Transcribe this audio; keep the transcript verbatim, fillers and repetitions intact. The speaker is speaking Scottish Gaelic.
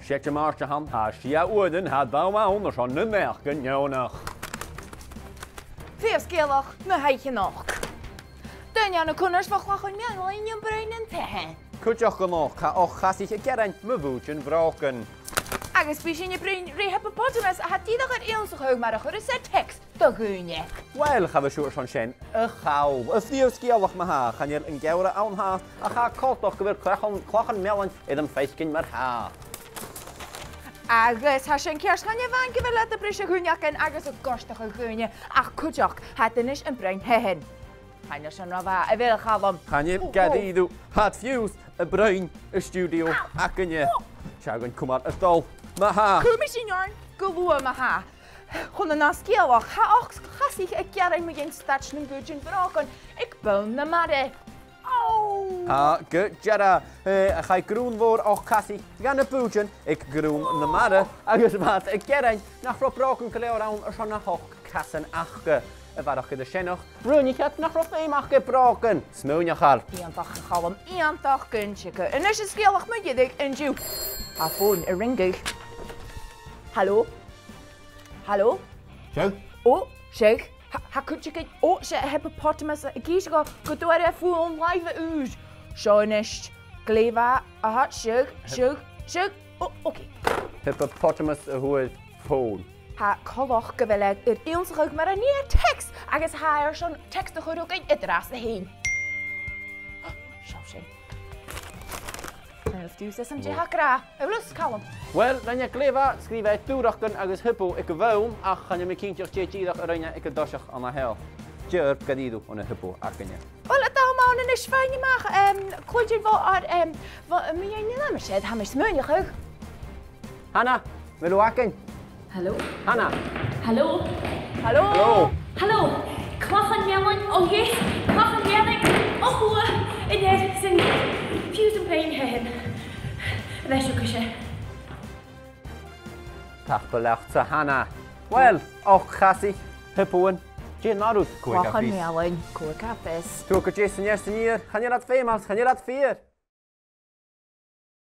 Seachdain Màrt a th' ann, tha sia uairean, tha an t-àm ann airson na naidheachdan neònach. Prìomh sgeulachd na h-oidhche a-nochd. Daoine ann an cunnart bho Chlachan Meallain a' bruidhinn an taighe. Cuideachd a-nochd, tha ochd-chasaich a' gearain mu bhùithtean bhrògan. Agus bidh sinn a' bruidhinn ri hippopotamus a tha dìreach air ionnsachadh mar a chuireas e text do dhaoine. Uill, cha bhi sibh airson sin a chall. A' phrìomh sgeulachd ma-thà, chan eil an geamhradh ann fhathast, ach tha e coltach gu bheil Clachan, Clachan Meallain air am faicinn mar-thà. Agus tha sin ceart, chan e a-mhàin gu bheil iad a' briseadh uinneagan agus a' goirteachadh dhaoine, ach cuideachd, tha iad a-nis a' bruidhinn thaithean. Chan eil sin ro mhath, a bheil, a Chaluim? Chan eil. Ò, ò. Ged a tha iad fiù 's a' bruidhinn an stiùidio againne. Ò. Seo againn cumail a' dol. Ma-thà. Cumaidh sinn oirnn gu luath ma-thà. Chun an ath sgeulachd, tha ochd-chasaich a' gearain mu dheidhinn staid nam bùithtean bhrògan aig bonn na mara. Ò! Tha, gu dearbh, eh, chaidh grunn mhòr ochd-chasaich dha na bùithtean aig grunn na mara, agus bha iad a' gearain nach robh brògan gu leòr ann airson na h-ochd casan aca. A bharrachd air a sin, rinn iad nach robh feum aca air brògan. Smaoineachail. Iongantach, a Chaluim, iongantach gun teagamh. A-nis an sgeulachd mu dheireadh an-diugh. Tha fòn a' ringeadh. Halò? Halò? Seadh? Ò, seadh. Tha, tha cuideigin, ò, 's e an hippopotamus ag innse dhomh gun d' fhuair e fòn làimhe ùr. Seo a-nis. Glè mhath, aha, seadh, seadh, seadh. Ò, ok. Hippopotamus a fhuair fòn. Tha e coltach gu bheil e air ionnsachadh mar a nì e text, agus tha e airson text a chur thugainn an-dràsta fhèin. Seo sinn. An eil fiù 's fhios agam dè tha e ag ràdh? A bheil fhios, Calum? Uill, rinn e glè mhath, sgrìobh e dùrachdan agus hippo aig a' bhonn, ach chan eil mi cinnteach dè dìreach a rinn e aig an toiseach an-seo. Dè oirre gu dearbh on a hippo againne? Uill, an t-àm ann a-nis faighinn a-mach, em, cluinntinn bho ar, em, bho, am meadhan an aimsir, tha mi a' smaoineachadh. Hannah, a bheil thu againn? Hello? Hannah. Hello? Hello? Hello? Hello? Clachan Meallain, oh yes, Clachan Meallain, oh hua, an ear sin, fiù 's am broinn thaithean. A bheil sibh ag èisteachd? Tapadh leat, a Hannah. Uill, ochd-chasaich, hippoan, dè an ath rud? Cò aig a tha fios? Clachan Meallain, cò aig a tha fios? Tuigidh tu dè 's an fhear 's an fhear, chan eil iad feumach, chan eil iad fìor.